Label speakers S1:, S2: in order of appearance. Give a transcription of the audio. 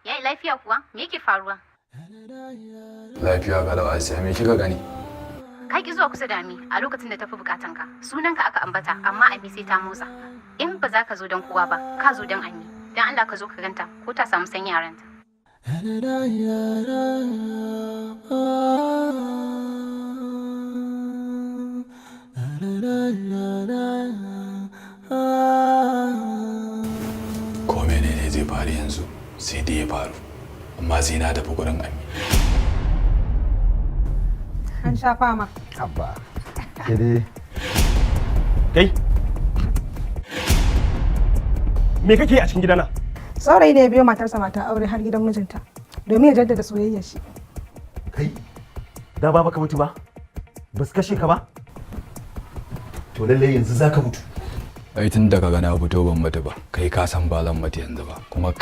S1: Yayi lafiya kuwa? Me yake faruwa?
S2: Lafiya kalau, Asiya. Me kika gani?
S1: Ka ki zuwa kusa da Ami a lokacin da tafi bukatan ka. Sunanka aka ambata, amma Ami sai ta motsa. In ba za ka zo don kowa ba, ka zo don Ami. Dan Allah ka zo ka ganta ko ta samu sanyi a ranta.
S2: Ko menene zai faru yanzu, sai dai ya faru, amma sai na tafi gurin Ami.
S3: An sha fama.
S4: Abba. Ke dai.
S5: Kai! Me kake a cikin gidana?
S3: Saurayi ne ya biyo matarsa mata aure har gidan mijinta domin ya jaddada soyayyar shi.
S5: Kai! Da ba baka mutu ba? Ba su kashe ka ba? To lallai yanzu za ka mutu.
S2: Ai tun daga gana fito ban mutu ba, kai ka san ba zan mutu yanzu ba kuma.